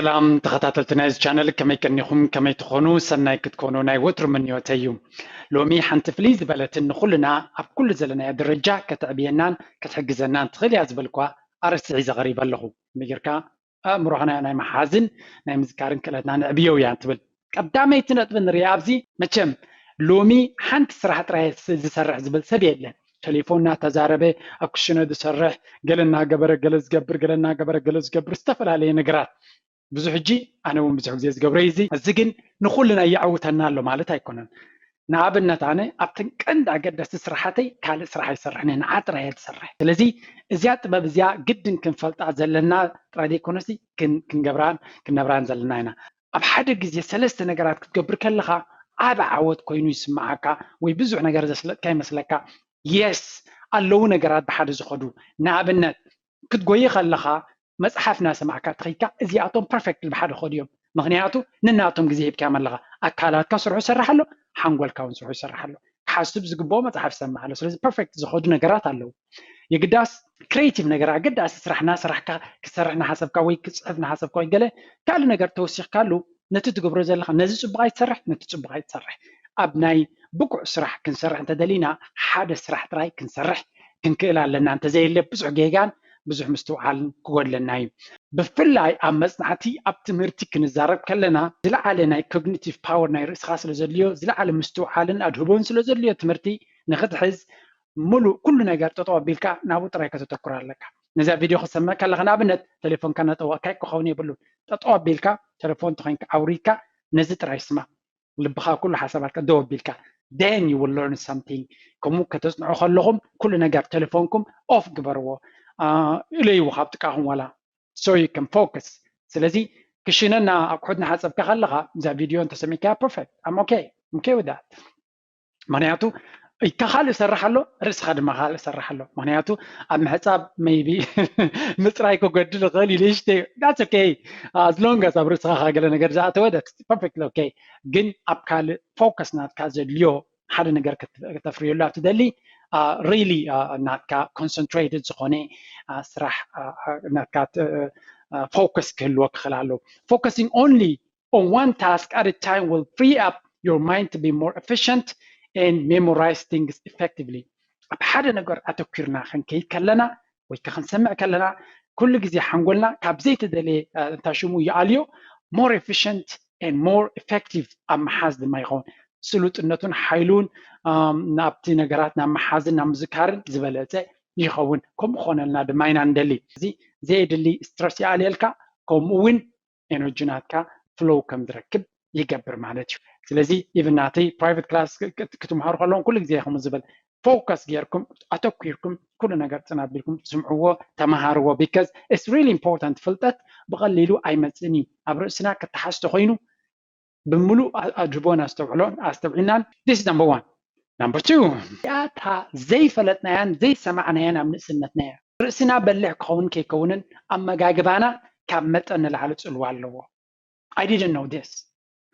ሰላም ተኸታተልቲ ናይዚ ቻነል፣ ከመይ ቀኒኹም? ከመይ ትኾኑ? ሰናይ ክትኮኑ ናይ ወትሩ ምንዮተይ እዩ። ሎሚ ሓንቲ ፍልይ ዝበለትን ንኹልና ኣብ ኩሉ ዘለናዮ ደረጃ ከተዕብየናን ክትሕግዘናን ትኽእል እያ ዝበልኳ ኣርእስቲ ሒዘ ቀሪበ ኣለኹ። ከመይ ጌርካ ኣእምሮኻ ናይ ምሓዝን ናይ ምዝካርን ክእለትና ነዕብዮ እያ ትብል። ቀዳመይቲ ነጥቢ ንሪኣ ኣብዚ። መቸም ሎሚ ሓንቲ ስራሕ ጥራይ ዝሰርሕ ዝብል ሰብ የለን። ቴሌፎን እናተዛረበ፣ ኣብ ክሽነ ዝሰርሕ፣ ገለ እናገበረ ገለ ዝገብር፣ ገለ እናገበረ ገለ ዝገብር፣ ዝተፈላለየ ነገራት ብዙሕ ሕጂ ኣነ እውን ብዙሕ ግዜ ዝገብሮ እዩ። እዚ ግን ንኹልና የዕውተና ኣሎ ማለት ኣይኮነን። ንኣብነት ኣነ ኣብተን ቀንዲ ኣገደስቲ ስራሓተይ ካልእ ስራሕ ኣይሰርሕን እየ፣ ንዓ ጥራይ እየ ዝሰርሕ። ስለዚ እዚኣ ጥበብ እዚኣ ግድን ክንፈልጣ ዘለና ጥራይ ዘይኮነሲ ክንገብራን ክንነብራን ዘለና ኢና። ኣብ ሓደ ግዜ ሰለስተ ነገራት ክትገብር ከለኻ ዓቢ ዓወት ኮይኑ ይስምዓካ ወይ ብዙሕ ነገር ዘስለጥካ ይመስለካ። የስ፣ ኣለዉ ነገራት ብሓደ ዝኸዱ። ንኣብነት ክትጎይ ከለኻ መፅሓፍ እናሰማዕካ ተኸይድካ እዚኣቶም ፐርፌክት ብሓደ ኸዱ እዮም። ምክንያቱ ንናቶም ግዜ ሂብካዮም ኣለኻ። ኣካላትካ ስርሑ ይሰርሕ ኣሎ፣ ሓንጎልካ እውን ስርሑ ይሰርሕ ኣሎ። ክሓስብ ዝግብኦ መፅሓፍ ይሰምዕ ኣሎ። ስለዚ ፐርፌክት ዝኸዱ ነገራት ኣለዉ። የግዳስ ክሬቲቭ ነገር ኣገዳሲ ስራሕ እናሰራሕካ ክሰርሕ እናሓሰብካ ወይ ክፅሕፍ እናሓሰብካ ወይ ገለ ካልእ ነገር ተወሲኽካሉ ነቲ ትገብሮ ዘለኻ ነዚ ፅቡቕ ኣይትሰርሕ ነቲ ፅቡቕ ኣይትሰርሕ። ኣብ ናይ ብቁዕ ስራሕ ክንሰርሕ እንተደሊና ሓደ ስራሕ ጥራይ ክንሰርሕ ክንክእል ኣለና። እንተዘየለ ብዙሕ ጌጋን ብዙሕ ምስትውዓልን ክጎድለና እዩ። ብፍላይ ኣብ መፅናዕቲ ኣብ ትምህርቲ ክንዛረብ ከለና ዝለዓለ ናይ ኮግኒቲቭ ፓወር ናይ ርእስኻ ስለ ዘድልዮ ዝለዓለ ምስትውዓልን ኣድህቦን ስለ ዘድልዮ ትምህርቲ ንክትሕዝ ሙሉእ ኩሉ ነገር ጠጠው ኣቢልካ ናብኡ ጥራይ ከተተኩር ኣለካ። ነዛ ቪድዮ ክሰምዕ ከለኻ ንኣብነት ቴሌፎንካ እናጠወቕካ ክኸውን የብሉን። ጠጠው ኣቢልካ ቴሌፎን ተኾይንካ ኣውሪድካ ነዚ ጥራይ ስማ። ልብኻ ኩሉ ሓሳባትካ ደው ኣቢልካ then you will learn something። ከምኡ ከተጽንዑ ከለኹም ኩሉ ነገር ቴሌፎንኩም ኦፍ ግበርዎ፣ እለይዎ ካብ ጥቃኹም ዋላ so you can focus። ስለዚ ክሽነና ኣቑሑት እናሓጸብካ ከለኻ እዛ ቪድዮ እንተሰሚዕካ perfect I'm okay okay with that። ምክንያቱ ኢድካ ካልእ ይሰርሕ ኣሎ፣ ርእስኻ ድማ ካልእ ይሰርሕ ኣሎ። ምክንያቱ ኣብ ምሕፃብ maybe ምፅራይ ክጎድል ይኽእል እዩ ንእሽተይ that's okay as long as ኣብ ርእስኻ ገለ ነገር ዝኣተወ perfect okay። ግን ኣብ ካልእ ፎከስ ናትካ ዘድልዮ ሓደ ነገር ከተፍርየሉ ኣብ ትደሊ really ናትካ concentrated ዝኾነ ስራሕ ናትካ ፎከስ ክህልዎ ክኽእል ኣለዎ። Focusing only on one task at a time will free up your mind to be more efficient and memorize things effectively። ኣብ ሓደ ነገር ኣተኲርና ክንከይድ ከለና ወይ ከ ክንሰምዕ ከለና ኩሉ ግዜ ሓንጎልና ካብ ዘይተደለየ እንታይ ሽሙ ይኣልዮ more efficient and more effective ኣብ ምሓዝ ድማ ይኸውን። ስሉጥነቱን ሓይሉን ናብቲ ነገራት ናብ ምሓዝን ናብ ምዝካርን ዝበለፀ ይኸውን። ከምኡ ክኾነልና ድማ ኢና ንደሊ። እዚ ዘየድሊ ስትረስ ይኣልየልካ፣ ከምኡ እውን ኤነርጂ ናትካ ፍሎው ከም ዝረክብ ይገብር ማለት እዩ። ስለዚ ኢቭን ናተይ ፕራይቨት ክላስ ክትምሃሩ ከለኹም ኩሉ ግዜ ከምኡ ዝብል ፎከስ ጌርኩም ኣተኲርኩም ኩሉ ነገር ፅን ኣቢልኩም ስምዕዎ፣ ተምሃርዎ። Because it's really important። ፍልጠት ብቐሊሉ ኣይመፅእን እዩ። ኣብ ርእስና ክተሓዝ ተኾይኑ ብምሉእ ኣድህቦን ኣስተውዕሎን ኣስተውዒልናን this is number one። Number two እታ ዘይፈለጥናያን ዘይሰማዕናያን ኣብ ንእስነትና እያ። ርእስና በሊሕ ክኸውን ከይከውንን ኣመጋግባና ካብ መጠን ንላዕሊ ፅልዋ ኣለዎ። I didn't know this።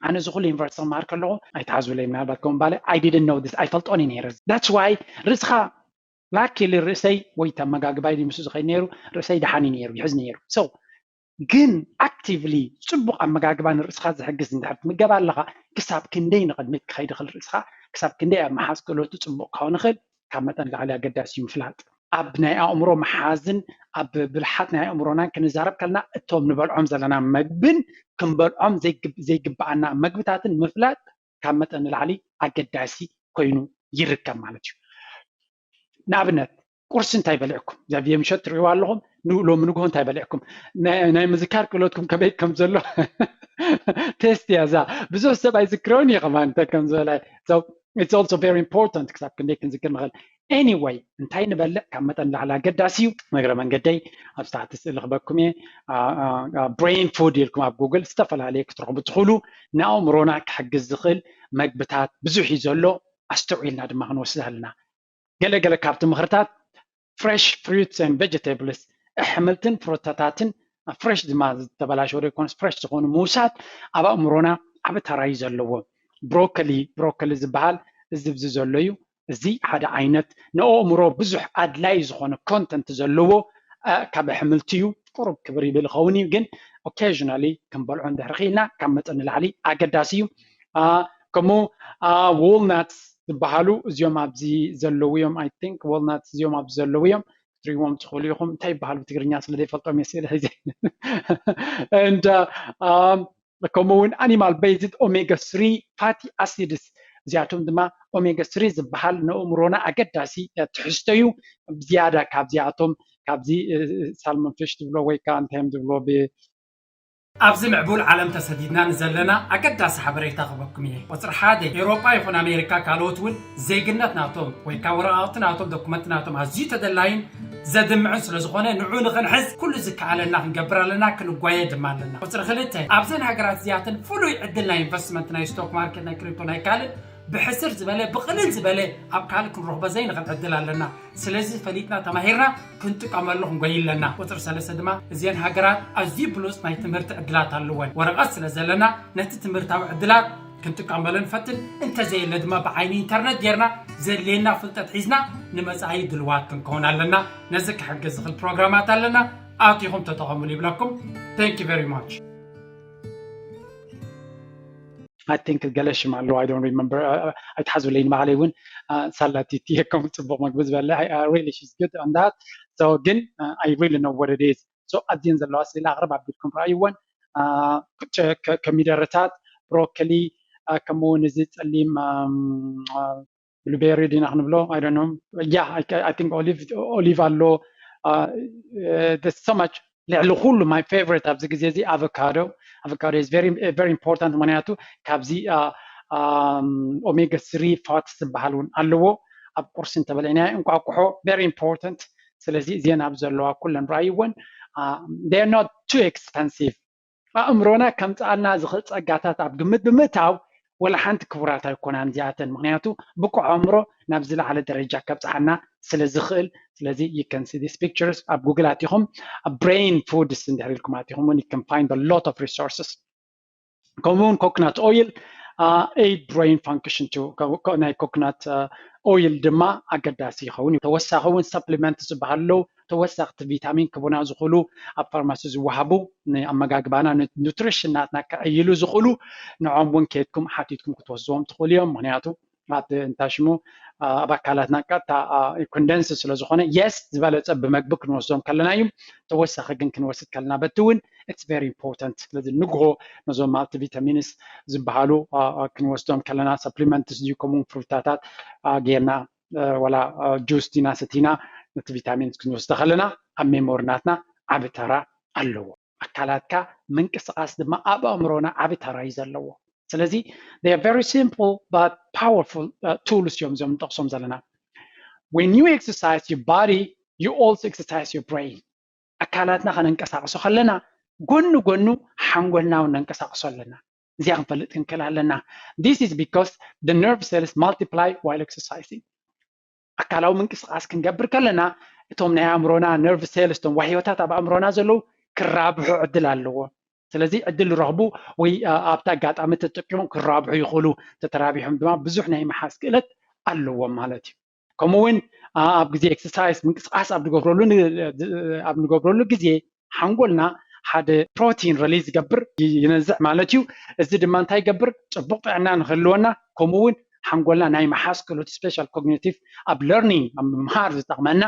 ኣነ እዚ ኩሉ ዩኒቨርሲቲ ክመሃር ከለኹ ኣይትሓዙለይ ምናልባት ከም ባለ I didn't know this ኣይፈልጦን እዩ ነይረ። That's why ርእስኻ luckily ርእሰይ ወይ ኣመጋግባይ ምስ ዝኸይድ ነይሩ ርእሰይ ደሓን እዩ ነይሩ ይሕዝ ነይሩ። So ግን actively ፅቡቕ ኣመጋግባ ንርእስኻ ዝሕግዝ እንድሕር ትምገብ ኣለኻ ክሳብ ክንደይ ንቕድሚት ክኸይድ ይኽእል ርእስኻ ክሳብ ክንደይ ኣብ ምሓዝ ክእለቱ ፅቡቕ ክኸውን ይኽእል ካብ መጠን ላዕሊ ኣገዳሲ እዩ ምፍላጥ። ኣብ ናይ ኣእምሮ ምሓዝን ኣብ ብልሓት ናይ ኣእምሮናን ክንዛረብ ከለና እቶም ንበልዖም ዘለና መግብን ክንበልዖም ዘይግብኣና መግብታትን ምፍላጥ ካብ መጠን ንላዕሊ ኣገዳሲ ኮይኑ ይርከብ ማለት እዩ። ንኣብነት ቁርሲ እንታይ በሊዕኩም? እዛ ቪድዮ ምሸት ትርእይዋ ኣለኹም። ሎሚ ንግሆ እንታይ በሊዕኩም? ናይ ምዝካር ክእለትኩም ከመይ ከም ዘሎ ቴስት እያ እዛ። ብዙሕ ሰብ ኣይዝክረውን እየ ከማን እንታይ ከም ዝበላ። It's also very important ክሳብ ክንደይ ክንዝክር ንኽእል። Anyway እንታይ ንበልዕ ካብ መጠን ላዕሊ ኣገዳሲ እዩ። መግረ መንገደይ ኣብ ታሕቲ ስእሊ ክበኩም እየ። ብሬን ፉድ ኢልኩም ኣብ ጉግል ዝተፈላለየ ክትረኽቡ ትኽእሉ። ንኣእምሮና ክሕግዝ ዝኽእል መግብታት ብዙሕ እዩ ዘሎ። ኣስተውዒልና ድማ ክንወስድ ኣለና። ገለገለ ካብቲ ምኽርታት fresh fruits and vegetables ኣሕምልትን ፍሩታታትን ፍሬሽ ድማ ዝተበላሸወ ዘይኮነስ ፍሬሽ ዝኾኑ ምውሳድ ኣብ ኣእምሮና ዓቢ ተራ እዩ ዘለዎ። ብሮኮሊ ብሮኮሊ ዝበሃል እዚ ብዚ ዘሎ እዩ። እዚ ሓደ ዓይነት ንኣእምሮ ብዙሕ ኣድላይ ዝኾነ ኮንተንት ዘለዎ ካብ ኣሕምልቲ እዩ። ቁሩብ ክብር ይብል ይኸውን እዩ፣ ግን occasionally ክንበልዖ እንድሕር ክኢልና ካብ መጠን ንላዕሊ ኣገዳሲ እዩ። ከምኡ walnuts ዝበሃሉ እዚኦም ኣብዚ ዘለዉ እዮም። I think walnuts እዚኦም ኣብዚ ዘለዉ እዮም። ክትሪእዎም ትኽእሉ ኢኹም። እንታይ ይበሃል ብትግርኛ ስለ ዘይፈልጦም እየ ስእሊ ሒዘ። And ከምኡ እውን animal based omega three fatty acids፣ እዚኣቶም ድማ omega three ዝበሃል ንኣእምሮና ኣገዳሲ ትሕዝቶ እዩ። ዝያዳ ካብዚኣቶም ካብዚ salmon fish ትብሎ ወይ ከዓ እንታይ እዮም ዝብሎ ብ ኣብዚ ምዕቡል ዓለም ተሰዲድና ንዘለና ኣገዳሲ ሓበሬታ ክበኩም እየ። ቁፅሪ ሓደ፣ ኤውሮጳ ይኹን ኣሜሪካ ካልኦት እውን ዜግነት ናቶም ወይ ከዓ ወረቓቕቲ ናቶም ዶኩመንት ናቶም ኣዝዩ ተደላይን ዘድምዕን ስለ ዝኾነ ንዑ ንኽንሕዝ ኩሉ ዝከኣለና ክንገብር ኣለና፣ ክንጓየ ድማ ኣለና። ቁፅሪ ክልተ፣ ኣብዘን ሃገራት እዚኣተን ፍሉይ ዕድል ናይ ኢንቨስትመንት ናይ ስቶክ ማርኬት ናይ ክሪፕቶ ናይ ካልእ ብሕስር ዝበለ ብቕልል ዝበለ ኣብ ካልእ ክንረኽቦ ዘይንኽእል ዕድል ኣለና። ስለዚ ፈሊጥና ተማሂርና ክንጥቀመሉ ክንጎይ ኣለና። ቁፅሪ ሰለስተ ድማ እዚአን ሃገራት ኣዝዩ ብሉፅ ናይ ትምህርቲ ዕድላት ኣለወን። ወረቐት ስለ ዘለና ነቲ ትምህርታዊ ዕድላት ክንጥቀመሉ ንፈትን፣ እንተዘየለ ድማ ብዓይኒ ኢንተርነት ጌርና ዘድልየና ፍልጠት ሒዝና ንመፃኢ ድልዋት ክንከውን ኣለና። ነዚ ክሕግዝ ዝኽእል ፕሮግራማት ኣለና፣ ኣቲኹም ተጠቐሙሉ ይብለኩም። Thank you very much። I think ገለ ሽም ኣለዎ፣ I don't remember፣ ኣይትሓዝብለይ። ንባዕለይ እውን ሳላቲቲ ከም ፅቡቕ መግቢ ዝበለ really she's good on that። So ግን I really know what it is። So ኣዝየን ዘለዋ ስእሊ ኣቕርብ ኣቢልኩም ረኣይወን። ኮሚደረታት፣ ብሮኮሊ፣ ከምኡ እውን እዚ ፀሊም ብሉቤሪ ዲና ክንብሎ I don't know። Yeah, I think ኦሊቭ ኣሎ። So much ልዕሊ ኩሉ my favorite ኣብዚ ግዜ እዚ avocado። Avocado is very important፣ ምክንያቱ ካብዚ omega three fats ዝበሃል እውን ኣለዎ። ኣብ ቁርሲ እንተበለዕናዮ እንቋቁሖ very important። ስለዚ እዚአን ኣብ ዘለዋ ኩለን ረኣይወን። They are not too expensive። ኣእምሮና ከምፅኣልና ዝኽእል ፀጋታት ኣብ ግምት ብምእታው ወላ ሓንቲ ክቡራት ኣይኮናን እዚኣተን፣ ምክንያቱ ብቁዕ ኣእምሮ ናብ ዝለዓለ ደረጃ ከብፅሓና ስለ ዝኽእል። ስለዚ you can see these pictures ኣብ ጉግል ኣቲኹም ኣብ brain foods እንድሕር ኢልኩም ኣቲኹም እውን you can find a lot of resources። ከምኡ እውን coconut oil aid brain function to፣ ናይ coconut oil ድማ ኣገዳሲ ይኸውን እዩ። ተወሳኺ እውን supplement ዝበሃሉ ኣለዉ። ተወሰኽቲ ቪታሚን ክቡና ዝኽእሉ ኣብ ፋርማሲ ዝወሃቡ ንኣመጋግባና ኑትሪሽን ናትና ክዕይሉ ዝኽእሉ ንዖም እውን ከይድኩም ሓቲትኩም ክትወስድዎም ትኽእሉ እዮም። ምክንያቱ ኣብ እንታይ ሽሙ ኣብ ኣካላትና ቀጥታ ኮንደንስ ስለ ዝኾነ የስ ዝበለፀ ብመግቢ ክንወስዶም ከለና እዩ። ተወሳኺ ግን ክንወስድ ከለና በቲ እውን it's very important። ስለዚ ንግሆ ነዞም ማልቲ ቪታሚንስ ዝበሃሉ ክንወስዶም ከለና ሰፕሊመንትስ ድዩ ከምኡ ፍሩታታት ጌርና ወላ ጁስ ዲና ሰቲና ነቲ ቪታሚን ክንወስዶ ከለና ኣብ ሜሞሪ ናትና ዓቢ ተራ ኣለዎ። ኣካላትካ ምንቅስቃስ ድማ ኣብ ኣእምሮና ዓቢ ተራ እዩ ዘለዎ። ስለዚ they are very simple but powerful tools እዮም እዚኦም ንጠቕሶም ዘለና። When you exercise your body, you also exercise your brain። ኣካላትና ከነንቀሳቅሶ ከለና ጎኑ ጎኑ ሓንጎልና እውን ነንቀሳቅሶ ኣለና። እዚኣ ክንፈልጥ ክንክእል ኣለና። This is because the nerve cells multiply while exercising። ኣካላዊ ምንቅስቃስ ክንገብር ከለና እቶም ናይ ኣእምሮና ነርቭ ሴልስ እቶም ዋህዮታት ኣብ ኣእምሮና ዘለዉ ክራብሑ ዕድል ኣለዎ። ስለዚ ዕድል ረኽቡ ወይ ኣብቲ ኣጋጣሚ ተጠቂሞም ክራብሑ ይኽእሉ። ተተራቢሖም ድማ ብዙሕ ናይ ምሓዝ ክእለት ኣለዎም ማለት እዩ። ከምኡ እውን ኣብ ግዜ ኤክሰርሳይስ ምንቅስቃስ ኣብ ንገብረሉ ኣብ ንገብረሉ ግዜ ሓንጎልና ሓደ ፕሮቲን ሪሊዝ ዝገብር ይነዝዕ ማለት እዩ። እዚ ድማ እንታይ ይገብር? ፅቡቅ ጥዕና ንክህልወና ከምኡ እውን ሓንጎልና ናይ ምሓዝ ክእለት ስፔሻል ኮግኒቲቭ ኣብ ለርኒንግ ኣብ ምምሃር ዝጠቅመና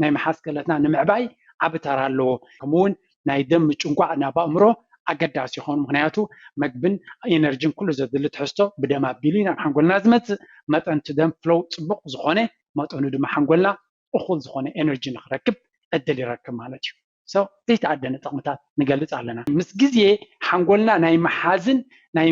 ናይ ምሓዝ ክእለትና ንምዕባይ ዓቢ ተራ ኣለዎ። ከምኡ እውን ናይ ደም ምጭንቋዕ ናብ ኣእምሮ ኣገዳሲ ይኸውን። ምክንያቱ መግብን ኤነርጂን ኩሉ ዘድሊ ትሕዝቶ ብደም ኣቢሉ ናብ ሓንጎልና ዝመፅእ መጠን እቲ ደም ፍሎው ፅቡቅ ዝኾነ መጠኑ ድማ ሓንጎልና እኹል ዝኾነ ኤነርጂ ንክረክብ ዕድል ይረክብ ማለት እዩ። So ዘይተኣደነ ጥቕምታት ንገልፅ ኣለና። ምስ ግዜ ሓንጎልና ናይ ምሓዝን ናይ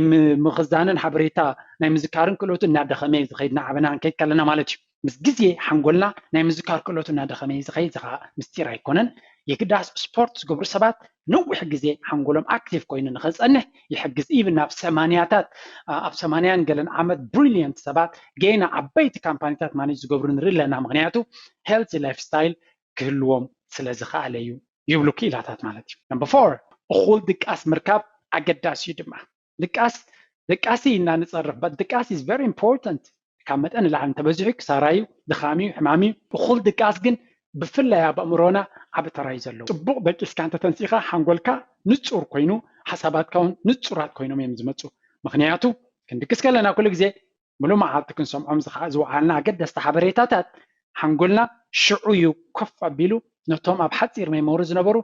ምኽዛንን ሓበሬታ ናይ ምዝካርን ክእለቱ እናደኸመ እዩ ዝኸይድ እናዓበና ክንከይድ ከለና ማለት እዩ። ምስ ግዜ ሓንጎልና ናይ ምዝካር ክእለቱ እናደኸመ እዩ ዝኸይድ። እዚ ከዓ ምስጢር ኣይኮነን። የግዳስ ስፖርት ዝገብሩ ሰባት ነዊሕ ግዜ ሓንጎሎም ኣክቲቭ ኮይኑ ንክፀንሕ ይሕግዝ። ኢቭን ናብ ሰማንያታት ኣብ ሰማንያን ገለን ዓመት ብሪሊየንት ሰባት ገና ዓበይቲ ካምፓኒታት ማኔጅ ዝገብሩ ንርኢ ኣለና። ምክንያቱ ሄልቲ ላይፍ ስታይል ክህልዎም ስለ ዝኸኣለ እዩ ይብሉ ክኢላታት ማለት እዩ። ነምበር ፎር እኹል ድቃስ ምርካብ ኣገዳሲ እዩ ድማ። ድቃስ ድቃሲ ኢና ንፀርፍ but ድቃስ is very important። ካብ መጠን ንላዕሊ እንተበዚሑ ክሳራ እዩ፣ ድኻም እዩ፣ ሕማም እዩ። እኹል ድቃስ ግን ብፍላይ ኣብ ኣእምሮና ዓቢ ተራ እዩ ዘለዎ። ጽቡቕ ደቂስካ እንተተንሲእካ ሓንጎልካ ንጹር ኮይኑ፣ ሓሳባትካ እውን ንጹራት ኮይኖም እዮም ዝመጹ። ምኽንያቱ ክንድቅስ ከለና ኩሉ ግዜ ምሉእ መዓልቲ ክንሰምዖም ዝኸ- ዝወዓልና ኣገደስቲ ሓበሬታታት ሓንጎልና ሽዑ እዩ ኮፍ ኣቢሉ ነቶም ኣብ ሓጺር ሜሞሪ ዝነበሩ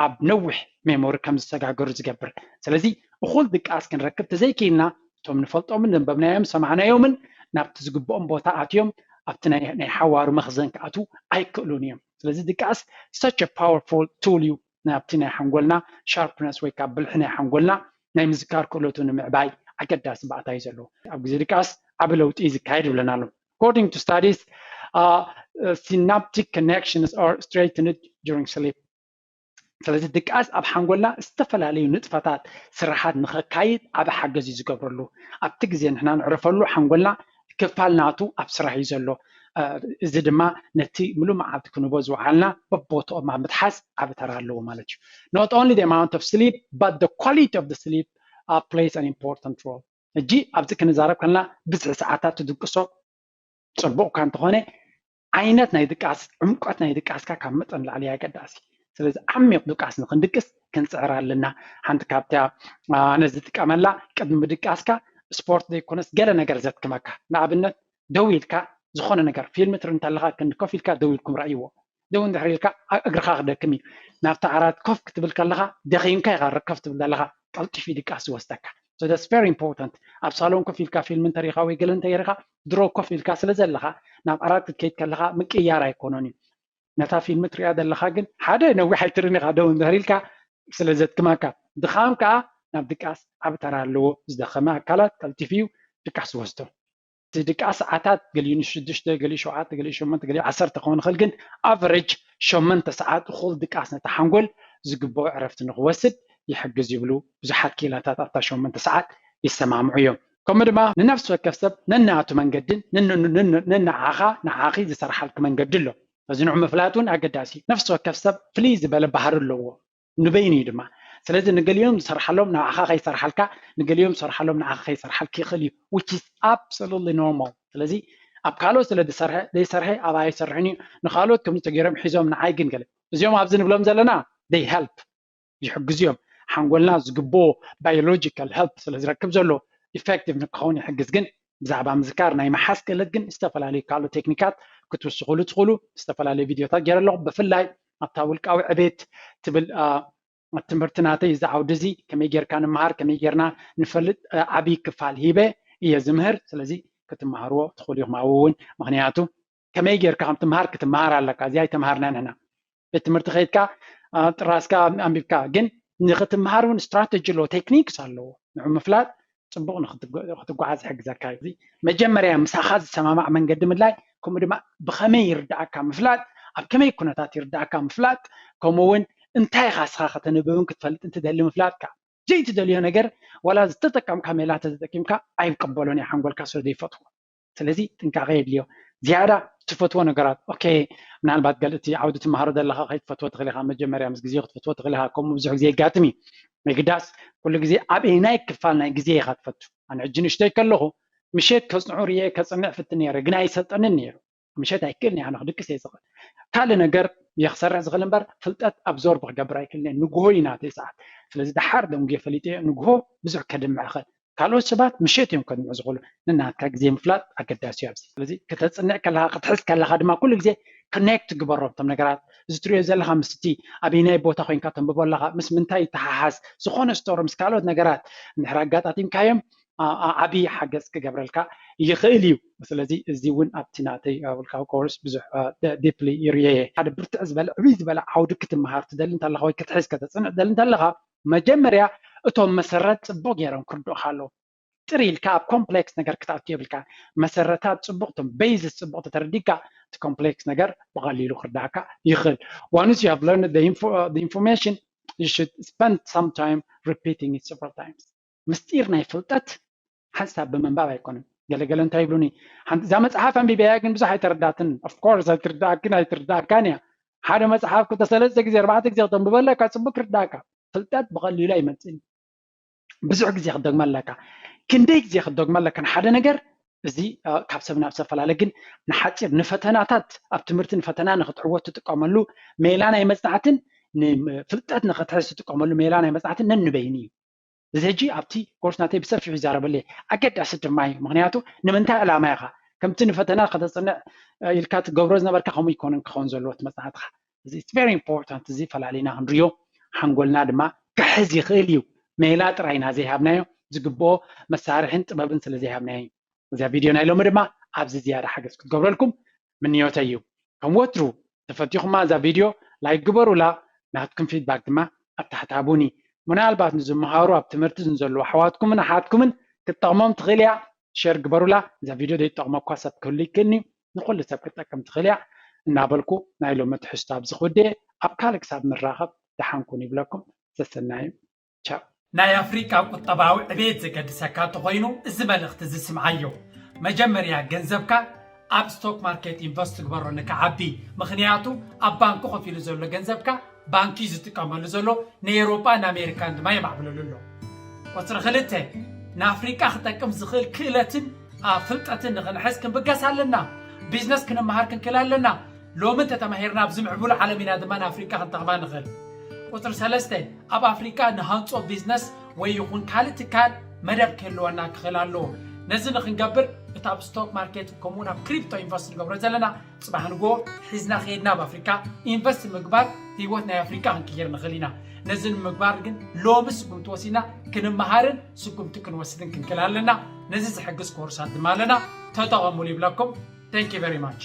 ኣብ ነዊሕ ሜሞሪ ከም ዝሰጋገሩ ዝገብር። ስለዚ እኹል ድቃስ ክንረክብ ተዘይክኢልና እቶም ንፈልጦምን ዘንበብናዮም ሰማዕናዮምን ናብቲ ዝግብኦም ቦታ ኣትዮም ኣብቲ ናይ ናይ ሓዋሩ መኽዘን ክኣትዉ ኣይክእሉን እዮም። ስለዚ ድቃስ such a powerful tool እዩ ናብቲ ናይ ሓንጎልና sharpness ወይ ካብ ብልሒ ናይ ሓንጎልና ናይ ምዝካር ክእለቱ ንምዕባይ ኣገዳሲ ባእታ እዩ ዘለዎ። ኣብ ግዜ ድቃስ ዓቢ ለውጢ እዩ ዝካየድ ይብለና ኣሎ። According to studies, uh, synaptic connections are strengthened during sleep. ስለዚ ድቃስ ኣብ ሓንጎልና ዝተፈላለዩ ንጥፈታት ስራሓት ንኸካይድ ዓቢ ሓገዝ እዩ ዝገብረሉ። ኣብቲ ግዜ ንሕና ንዕረፈሉ ሓንጎልና ክፋል ናቱ ኣብ ስራሕ እዩ ዘሎ። እዚ ድማ ነቲ ምሉእ መዓልቲ ክንቦ ዝወዓልና በቦትኦም ኣብ ምትሓዝ ዓቢ ተራ ኣለዎ ማለት እዩ። Not only the amount of sleep but the quality of the sleep uh, plays an important role. ሕጂ ኣብዚ ክንዛረብ ከለና ብዝሒ ሰዓታት ትድቅሶ ጽቡቕካ እንተኾነ ዓይነት ናይ ድቃስ ዕምቆት ናይ ድቃስካ ካብ መጠን ላዕሊ ኣገዳሲ። ስለዚ ዓሚቕ ድቃስ ንክንድቅስ ክንፅዕር ኣለና። ሓንቲ ካብታ ኣነ ዝጥቀመላ ቅድሚ ድቃስካ ስፖርት ዘይኮነስ ገለ ነገር ዘትክመካ። ንኣብነት ደው ኢልካ ዝኾነ ነገር ፊልም ትርኢ እንተለኻ ክንዲ ኮፍ ኢልካ ደው ኢልኩም ረእይዎ። ደው እንድሕር ኢልካ እግርኻ ክደክም እዩ። ናብቲ ዓራት ኮፍ ክትብል ከለኻ ደኺምካ ኢኻ ርከብ ትብል ዘለኻ ቀልጢፉ ድቃስ ዝወስደካ። So that's very important. ኣብ ሳሎን ኮፍ ኢልካ ፊልም እንተሪኻ ወይ ገለ እንተሪኻ ድሮ ኮፍ ኢልካ ስለ ዘለኻ ናብ ዓራት ክትከይድ ከለኻ ምቅያር ኣይኮኖን እዩ። ነታ ፊልም ትሪኣ ዘለኻ ግን ሓደ ነዊሕ ኣይትርን ኢኻ ደው እንድሕር ኢልካ ስለ ዘትክመካ ድኻም ከዓ ናብ ድቃስ ዓቢ ተራ ኣለዎ። ዝደኸመ ኣካላት ቀልጢፉ እዩ ድቃስ ዝወስዶ። እቲ ድቃስ ሰዓታት ገሊኡ ንሽዱሽተ ገሊኡ ሸውዓተ ገሊኡ ሸሞንተ ገሊኡ ዓሰርተ ክኸውን ይኽእል ግን ኣቨሬጅ ሸሞንተ ሰዓት እኹል ድቃስ ነቲ ሓንጎል ዝግብኦ ዕረፍቲ ንክወስድ ይሕግዝ ይብሉ ብዙሓት ክኢላታት ኣብታ ሸሞንተ ሰዓት ይሰማምዑ እዮም። ከምኡ ድማ ንነፍሲ ወከፍ ሰብ ነናቱ መንገድን ነንዓኻ ንዓኺ ዝሰርሓልኪ መንገዲ ኣሎ። እዚ ንዑ ምፍላጥ እውን ኣገዳሲ እዩ። ነፍሲ ወከፍ ሰብ ፍልይ ዝበለ ባህሪ ኣለዎ። ንበይኑ እዩ ድማ። ስለዚ ንገሊኦም ዝሰርሓሎም ንዓኻ ከይሰርሓልካ ንገሊኦም ዝሰርሓሎም ንዓኻ ከይሰርሓልክ ይኽእል እዩ which is absolutely normal። ስለዚ ኣብ ካልኦት ስለ ዝሰርሐ ዘይሰርሐ ኣብ ኣይሰርሕን እዩ። ንካልኦት ከምዚ ተገይሮም ሒዞም ንዓይ ግን ገለ እዚኦም ኣብዚ ንብሎም ዘለና they help ይሕግዙ እዮም። ሓንጎልና ዝግብኦ biological help ስለ ዝረክብ ዘሎ effective ንክኸውን ይሕግዝ ግን ብዛዕባ ምዝካር ናይ ምሓዝ ክእለት ግን ዝተፈላለዩ ካልኦት ቴክኒካት ክትውስኹሉ ትኽእሉ። ዝተፈላለዩ ቪድዮታት ገይረ ኣለኹ። ብፍላይ ኣብታ ውልቃዊ ዕቤት ትብል ትምህርቲ ናተይ እዚ ዓውዲ እዚ ከመይ ጌርካ ንመሃር ከመይ ጌርና ንፈልጥ ዓብዪ ክፋል ሂበ እየ ዝምህር። ስለዚ ክትመሃርዎ ትኽእሉ ኢኹም ኣብኡ እውን። ምኽንያቱ ከመይ ጌርካ ከም ትመሃር ክትመሃር ኣለካ። እዚኣ ኣይተምሃርና ንሕና ቤት ትምህርቲ ከይድካ ጥራስካ ኣንቢብካ ግን ንክትመሃር እውን ስትራተጂ ኣለዎ፣ ቴክኒክስ ኣለዎ። ንዑ ምፍላጥ ፅቡቕ ክትጓዓዝ ይሕግዘካ እዩ። መጀመርያ ምሳኻ ዝሰማማዕ መንገዲ ምድላይ፣ ከምኡ ድማ ብኸመይ ይርዳእካ ምፍላጥ፣ ኣብ ከመይ ኩነታት ይርዳእካ ምፍላጥ፣ ከምኡ እውን እንታይ ኢኻ እስኻ ከተንብብን ክትፈልጥ እንትደሊ ምፍላጥ ከዓ ዘይትደልዮ ነገር ዋላ ዝተጠቀምካ ሜላ ተተጠቂምካ ኣይቀበሎን እዩ ሓንጎልካ ስለ ዘይፈትዎ። ስለዚ ጥንቃቐ የድልዮ። ዝያዳ ትፈትዎ ነገራት ኦኬ፣ ምናልባት ገለ እቲ ዓውዲ ትመሃሮ ዘለኻ ከይትፈትዎ ትኽእል ኢኻ። መጀመርያ ምስ ግዜ ክትፈትዎ ትኽእል ኢኻ። ከምኡ ብዙሕ ግዜ የጋጥም እዩ። የግዳስ ኩሉ ግዜ ኣበየናይ ክፋል ናይ ግዜ ኢኻ ትፈቱ? ኣነ ሕጂ ንእሽተይ ከለኹ ምሸት ከጽንዑ ርየ ከጽንዕ ፍትን ነይረ፣ ግን ኣይሰልጠንን ነይሩ። ምሸት ኣይክእልን እየ፣ ኣነ ክድቅስ እየ ዝኽእል። ካልእ ነገር እየ ክሰርሕ ዝኽእል እምበር ፍልጠት ኣብዞርብ ክገብር ኣይክእልን እየ። ንግሆ እዩ ናተይ ሰዓት። ስለዚ ደሓር ደንጉየ ፈሊጠ እየ፣ ንግሆ ብዙሕ ከድምዕ እኽእል። ካልኦት ሰባት ምሸት እዮም ከድምዑ ዝኽእሉ። ንናትካ ግዜ ምፍላጥ ኣገዳሲ እዩ ኣብዚ። ስለዚ ከተጽንዕ ከለኻ ክትሕዝ ከለኻ ድማ ኩሉ ግዜ ኮኔክት ግበሮም እቶም ነገራት። እዚ ትሪኦ ዘለኻ ምስቲ ኣበየናይ ቦታ ኮይንካ ተንብቦ ኣለኻ ምስ ምንታይ ይተሓሓዝ ዝኾነ ስቶሪ ምስ ካልኦት ነገራት እንድሕር ኣጋጣጢምካዮም ዓብዪ ሓገዝ ክገብረልካ ይኽእል እዩ። ስለዚ እዚ እውን ኣብቲ ናተይ ውልቃዊ ኮርስ ብዙሕ ዲፕሊ ይርየየ። ሓደ ብርትዕ ዝበለ ዕብይ ዝበለ ዓውዲ ክትመሃር ትደሊ እንተለኻ ወይ ክትሕዝ ከተፅንዕ ትደሊ እንተለኻ መጀመርያ እቶም መሰረት ፅቡቅ ገይሮም ክርድኡካ ኣለዎ። ጥር ኢልካ ኣብ ኮምፕሌክስ ነገር ክትኣቱ የብልካ። መሰረታት ፅቡቅ እቶም ቤዝስ ፅቡቅ ተተረዲካ እቲ ኮምፕሌክስ ነገር ብቐሊሉ ክርዳእካ ይኽእል። Once you have learned the, info, uh, the information, you should spend some time repeating it several times. ምስጢር ናይ ፍልጠት ሓንሳብ ብምንባብ ኣይኮነን። ገለገለ እንታይ ይብሉኒ፣ ሓንቲ እዛ መፅሓፍ ኣንቢበያ ግን ብዙሕ ኣይተረዳትን። Of course ኣይትርዳእክን ኣይትርዳእካን እያ። ሓደ መፅሓፍ ክልተ ሰለስተ ግዜ ኣርባዕተ ግዜ ክተንብበ ኣለካ ፅቡቅ ክርዳእካ። ፍልጠት ብቐሊሉ ኣይመፅእን። ብዙሕ ግዜ ክትደግመ ኣለካ። ክንደይ ግዜ ክትደግመ ኣለካ ንሓደ ነገር እዚ ካብ ሰብ ናብ ሰብ ፈላለ ግን ንሓፂር ንፈተናታት ኣብ ትምህርቲ ንፈተና ንክትዕወት ትጥቀመሉ ሜላ ናይ መፅናዕትን ንፍልጠት ንክትሕዝ ትጥቀመሉ ሜላ ናይ መፅናዕትን ነንበይኑ እዩ። እዚ ሕጂ ኣብቲ ኮርስ ናተይ ብሰፊሑ ይዛረበሉ እየ። ኣገዳሲ ድማ እዩ። ምክንያቱ ንምንታይ ዕላማ ኢኻ ከምቲ ንፈተና ከተፅንዕ ኢልካ ትገብሮ ዝነበርካ ከምኡ ይኮነን ክኸውን ዘለዎ እቲ መፅናዕትኻ። እዚ it's very important። እዚ ፈላሊና ክንሪዮ ሓንጎልና ድማ ክሕዝ ይኽእል እዩ። ሜላ ጥራይና ዘይሃብናዮ ዝግብኦ መሳርሕን ጥበብን ስለ ዘይሃብናዮ እዩ። እዛ ቪድዮ ናይ ሎሚ ድማ ኣብዚ ዝያዳ ሓገዝ ክትገብረልኩም ምንዮተይ እዩ። ከም ወትሩ ተፈቲኹማ እዛ ቪድዮ ላይክ ግበሩላ፣ ናትኩም ፊድባክ ድማ ኣብ ታሕቲ ሃቡኒ። ምናልባት ንዝመሃሩ ኣብ ትምህርቲ ንዘለዉ ኣሕዋትኩምን ኣሓትኩምን ክትጠቕሞም ትኽእል እያ። ሸር ግበሩላ። እዛ ቪድዮ ዘይትጠቕመኳ ሰብ ክህሉ ይክእልኒ፣ ንኩሉ ሰብ ክትጠቅም ትኽእል እያ እናበልኩ ናይ ሎሚ ትሕዝቶ ኣብዚ ክውድእ እየ። ኣብ ካልእ ክሳብ ንራኸብ ደሓን ኩኑ ይብለኩም። ሰሰናዩ። ቻው። ናይ ኣፍሪቃ ቁጠባዊ ዕቤት ዘገድሰካ እንተኾይኑ እዚ መልእኽቲ እዚ ስምዓዮ። መጀመርያ ገንዘብካ ኣብ ስቶክ ማርኬት ኢንቨስት ትግበሮ ንክዓቢ። ምኽንያቱ ኣብ ባንኪ ኮፍ ኢሉ ዘሎ ገንዘብካ ባንኪ እዩ ዝጥቀመሉ ዘሎ፣ ንኤውሮጳ ንኣሜሪካን ድማ የማዕብለሉ ኣሎ። ቁፅሪ ክልተ፣ ንኣፍሪቃ ክጠቅም ዝኽእል ክእለትን ኣ፣ ፍልጠትን ንኽንሕዝ ክንብገስ ኣለና። ቢዝነስ ክንመሃር ክንክእል ኣለና። ሎሚ እንተተማሂርና ኣብዚ ምዕቡል ዓለም ኢና ድማ ንኣፍሪቃ ክንጠቕማ ንኽእል። ቁፅሪ ሰለስተ፣ ኣብ ኣፍሪቃ ንሃንጾ ቢዝነስ ወይ ይኹን ካልእ ትካል መደብ ክህልወና ክኽእል ኣለዎ። ነዚ ንክንገብር እቲ ኣብ ስቶክ ማርኬት ከምኡውን ኣብ ክሪፕቶ ኢንቨስት ንገብሮ ዘለና ፅባሕ ንግሆ ሒዝና ከይድና ኣብ ኣፍሪካ ኢንቨስት ምግባር ህይወት ናይ ኣፍሪካ ክንቅይር ንኽእል ኢና። ነዚ ንምግባር ግን ሎሚ ስጉምቲ ወሲድና ክንመሃርን ስጉምቲ ክንወስድን ክንክእል ኣለና። ነዚ ዝሕግዝ ኮርሳት ድማ ኣለና፣ ተጠቐሙሉ ይብለኩም። Thank you very much።